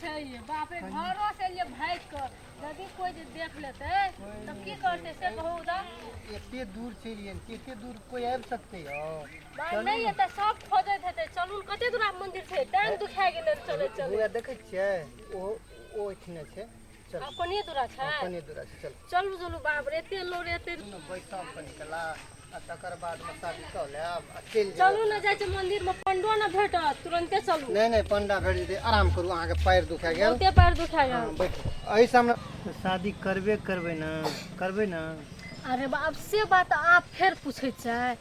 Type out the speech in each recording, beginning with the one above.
छै ये बाप रे, घरो से एलियै भागि कऽ। यदि कोइ जे देख लेतै तऽ की करतै से कहू तऽ। एते दूर चलि गेल, एते दूर कोइ आबि सकतै यौ? बाप नहि एतै, सब खोजैत हेतै। चलू ने, कते दूर आब मंदिर छै, टाइम दुखा गेलै चलैत चलैत। हुए देखै छियै, ओ ओहिठिना छै। चल। आब कनिये दूरा छै। हँ, कनिये दूरा छै, चल। चलू चलू, बाप रे, एते लोर एते। बैसब कनि कला आ तकर बाद मे शादी कऽ लेब आ चलि जेबै। चलू ने, जाइ छै मंदिर मे, पंडो ने भेटत, तुरन्ते चलू। नहि नहि, पंडा भेट जेतै। आराम करू, अहाँके पैर दुखा गेल। बहुते पैर दुखा गेल। हँ, बैठू एहि सामने। तऽ शादी करबे करबै ने, करबै ने? अरे बाप, से बात आप फेर पूछै छै?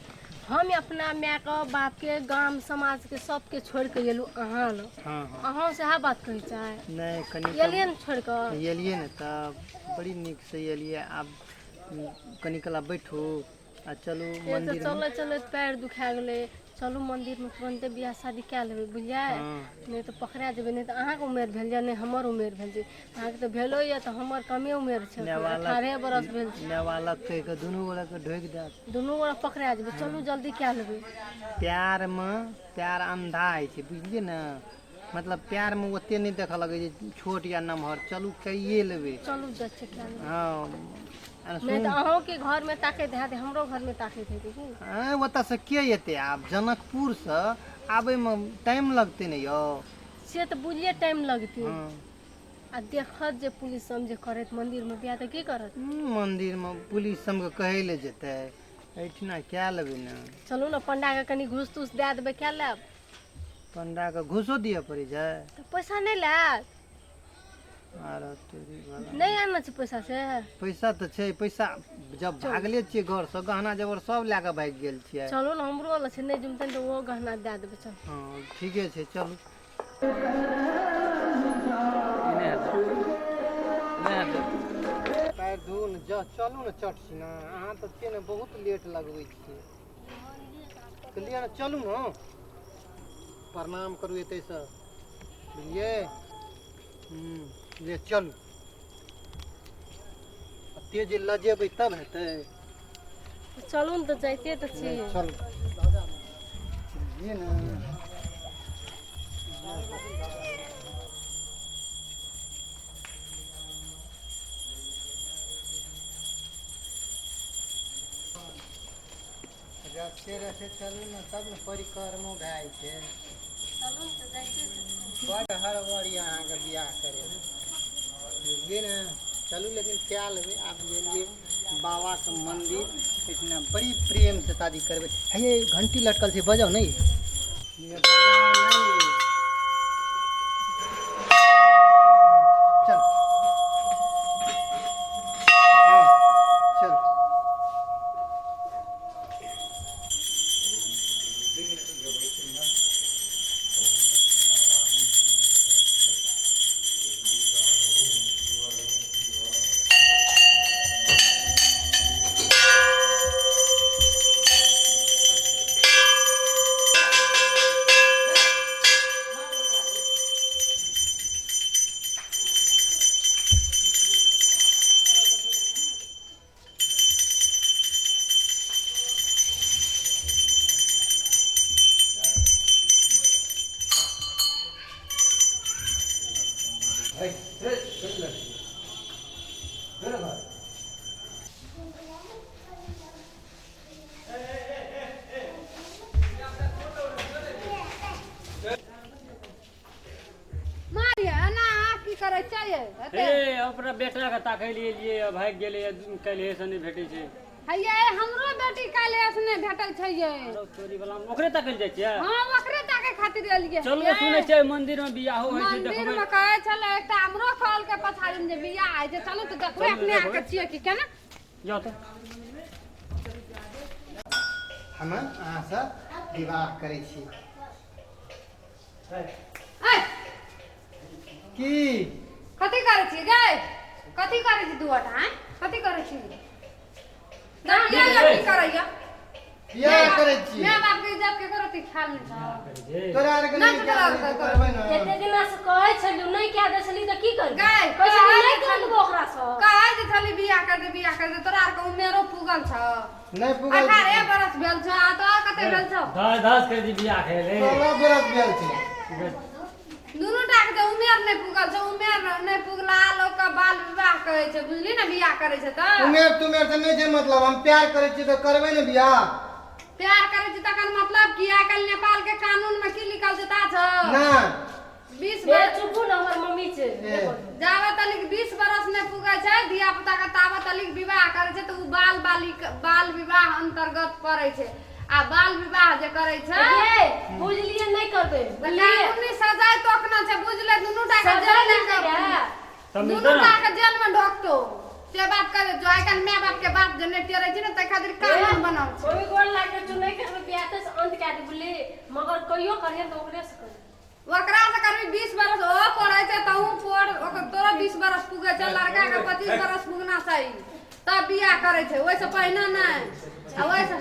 हम अपना मायके बापके गाम समाजके सबके छोड़ि कऽ एलहुँ अहाँ लग। हँ हँ। अहाँ सएह बात कहै छै? नहि, कनि एलियै ने छोड़ि कऽ। एलियै ने तब बड़ी नीकसँ एलियै। आब कनि कला बैठू आ चलू से तऽ मन्दिरमे। चलैत चलैत पैर दुखा गेलै। चलू मन्दिरमे, तुरन्ते बियाह शादी कए लेबै, बुझलियै? हँ। नहि तऽ पकड़ा जेबै। नहि तऽ अहाँके उमेर भेल जाय, नहि हमर उमेर भेल जाय। अहाँके तऽ भेलो यऽ तऽ हमर कमे उमेर छै। नेवालक 18 बरस भेल छै। नेवालक कहि कऽ दुनू गोटाके ढोकि देत। दुनू गोटा पकड़ा जेबै। चलू, जल्दी कए लेबै। प्यारमे प्यार अन्धा होइ छै, बुझलियै ने? मतलब प्यारमे ओते नहि देखऽ लगै छै छोट या नमहर। चलू, कइए लेबै। चलू, जाइ छियै, कए लेबै। हँ, आ नहि सुन तऽ अहूँके घरमे ताकैत हैत, हमरो घरमे ताकैत हेतै की। आँय, ओतऽसँ के एतै आब? जनकपुरसँ आबैमे टाइम लगतै ने यौ। से तऽ बुझलियै, टाइम लगतै। हँ। आ देखत जे पुलिस सब जे करैत मंदिरमे बियाह तऽ की करत? मन्दिरमे पुलिस सबके कहै लए जेतै? एहिठिना कए लेबै ने। चलू ने, पंडाके कनि घूस तूस दए देबै, कए लेब। पंडाके घूसो दिअ पड़ै छै? तऽ पैसा नहि लेत? आरो तोरी वाला। नहि आनने छै पैसा से? पैसा तऽ छै। पैसा जब भागले छियै घरसँ, गहना जेवर सब लए कऽ भागि गेल छियै। चलू ने, हमरो लग छै, नहि जुमतै तऽ ओहो गहना दए देबै, चल। हँ, ठीके छै, चलू। नहि हेतै, नहि हेतै। पैर धू ने, चलू ने चट सिना। अहाँ तऽ छियै ने, बहुत लेट लगबै छियै। तऽ लिअ ने, चलू ने। प्रणाम करू एतैसँ, बुझलियै? ले चलू। एते जे लजेबै तब हेतै? चलू ने, तऽ जाइते तऽ छी। चलू, बुझलियै ने? रस्ते रस्ते चलू ने, तब ने परिक्रमो भए जाइ छै। चलू ने, तऽ जाइते तऽ छी। बड हड़बड़ी अहाँके बियाह करे, बुझलियै ने? चलू, लेकिन कए लेबै। आब गेलियै बाबाके मन्दिर, एहिठिना बड़ी प्रेमसँ शादी करबै। हे, घंटी लटकल छै, बजाउ नहि, बजाउ नहि। चल, हँ, चल। मारिया, एना अहाँ की करै छियै एते? हे, अपना बेटा के ताकै लिए एलियै, भागि गेलै, काल्हि से नहि भेटै छै। हैया, हमरो बेटी काल्हि से नहि भेटल छै ये। आरो चोरी वाला, ओकरे ताकै लए जाइ छियै? हँ, ओकरे ताके खातिर एलियै। चलू ने, सुनै छियै मंदिर में बियाहो होइ छै। मंदिर देखबै। मे कहै छलै, एकटा हमरो कहलकै पछाड़ी मे जे बियाह होइ छै। चलू तऽ देखबै। चलू, अपने देखबै। आरके छियै कि केना। जाउ तऽ। हम अहाँसँ विवाह करै छी। ऐ। की? कथी करै छी गै? कथी करै छी दू गोटा, आँय? कथी करै छी? देखियै ये की करैया। बियाह करै छी। माय बाप के इज्जत के करो ख्याल नहि छौ। तोरा आरके नहि नहि तोरा आरके करबै ने। एते दिना से कहै छलियौ, नहि कए दै छली तऽ की करबै? गै, कहै छली कहै नहि जे कर देबो ओकरासँ। कहै जे छली बियाह कर दे, बियाह कर दे, तोरा आरके उमेरो पुगल छौ। नहि पुगल। 18 बरस भेल छौ आ तोरा कते भेल छौ? दस दस के जी बियाह खेले। 16 बरस भेल छै। दुनू टा के तऽ उमेर नहि पुगल कहै छै, बुझली ने? बियाह करै छै तऽ उमेर तुमेर से नहि छै मतलब, हम प्यार करै छियै तऽ करबै ने बियाह। प्यार करै छै तकर मतलब की? आइ काल्हि नेपाल के कानून में की लिखल छै ता छौ? ना। 20 ए बरस चुपू ने, हमर मम्मी छै। ए। जाबे तलिक 20 बरस नहि पुगै छै धिया पुता के, ताबे तलिक विवाह करै छै तऽ ओ बाल बालिक बाल विवाह अन्तर्गत पड़ै छै। आ बाल विवाह जे करै छै ए बुझलिए, नहि करबै, तऽ बुझलिए? कानूनी सजाय तोकना छै, बुझले? दुनू टा के सजाय जेल नहि लए दैए। तब दुनू मिलतै टा ने। के जेल में ढोकतो से बात करे। जो आइ काल्हि माय बाप के बात जे नहि टेरै छै ने, ताहि खातिर कानून बनल छै। मम्मी, गोर लागै छौ, नहि करबै बियाह तऽ अंत कए दे, बुझली? मगर कहियो करियन तऽ ओकरे से करियन। ओकरा से करबी। 20 बरस ओ पढ़ै छै तऽ ऊ पढ़, ओकर तोरो 20 बरस पुगै छै। लड़का के 25 बरस पुगना चाही तब बियाह करै छै, ओहिसँ पहिने नहि। आ ओहिसँ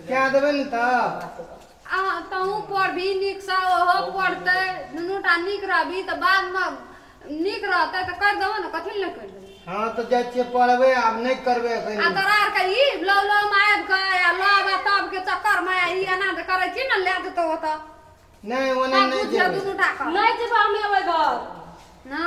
कए देबै ने तऽ अहाँ तहूँ पढ़बी नीकसँ, ओहो पढ़तै, दुनू टा नीक रहबी तऽ बादमे नीक रहतै तऽ करि देबो ने, कथी लए नहि करि देबो? हँ, तऽ जाइ छियै पढ़बै, आब नहि करबै आ एखन। तोरा आरके ई लौ लौ मे आबि कऽ आ लब आ तबके चक्करमे ई एना जे करै छी ने, लए जेतौ ओतऽ। नहि, ओना तब नहि बुझियौ जेबै। दुनू टा कऽ नहि जेबै हम एबै घर। ना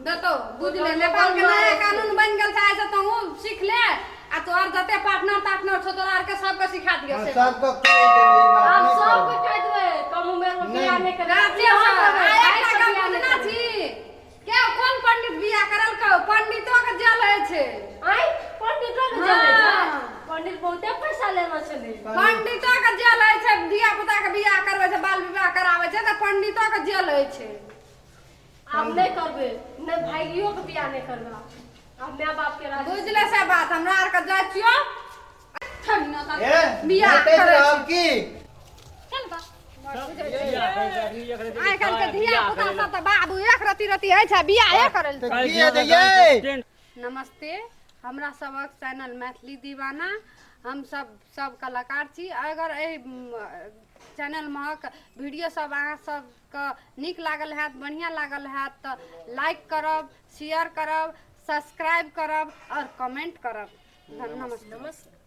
देतौ, बुझले? नेपाल के नया कानून बनि गेल छै। आइ से तहूँ सीख ले आ तोहर जते पार्टनर तार्टनर छौ, तोरा आरके सबके सिखा दियौ हँ, से। सबके कहि देबै ई बात। आब नहि सबके करबै। कहि देबै, कम उमेर मे बियाह नहि करबै। राँची अपने से हम करबै, आ भाइ एकटा से गप बियाह नहि बुझना करबै। छी के कोन पंडित बियाह करलकौ? पंडितो के जेल होइ छै। आँय, पंडितो के जेल होइ छै? हँ। पंडित बहुते पैसा लेने छलै। पंडितो के जेल होइ छै। धिया पुता के बियाह करबै छै, बाल विवाह कराबै छै तऽ पंडितो के जेल होइ छै। आब नहि करबै, नहि भाइयो के बियाह नहि करबै आब, माय बाप के राजी। बुझले से बात? हमरा आर के जाइ छियौ। ए बियाह भेटैत करै रहब छै। की? चल बा। बियाह करै छै, अखनी एक रति आइ काल्हि के धिया बियाह पुता करै सब तऽ बाबू एक रति रति होइ छै, बियाहे करै लए। तऽ काल्हि की हेतै दिना यै? टेंट नमस्ते, हमरा सबक चैनल मैथिली दीवाना, हम सब सब कलाकार छी। अगर एहि चैनल महक वीडियो सब अहाँ सबके नीक लागल हैत, बढ़िआँ लागल हैत तऽ लाइक करब, शेयर करब, सब्सक्राइब करब आओर कमेंट करब। नमस्ते। नमस्कार।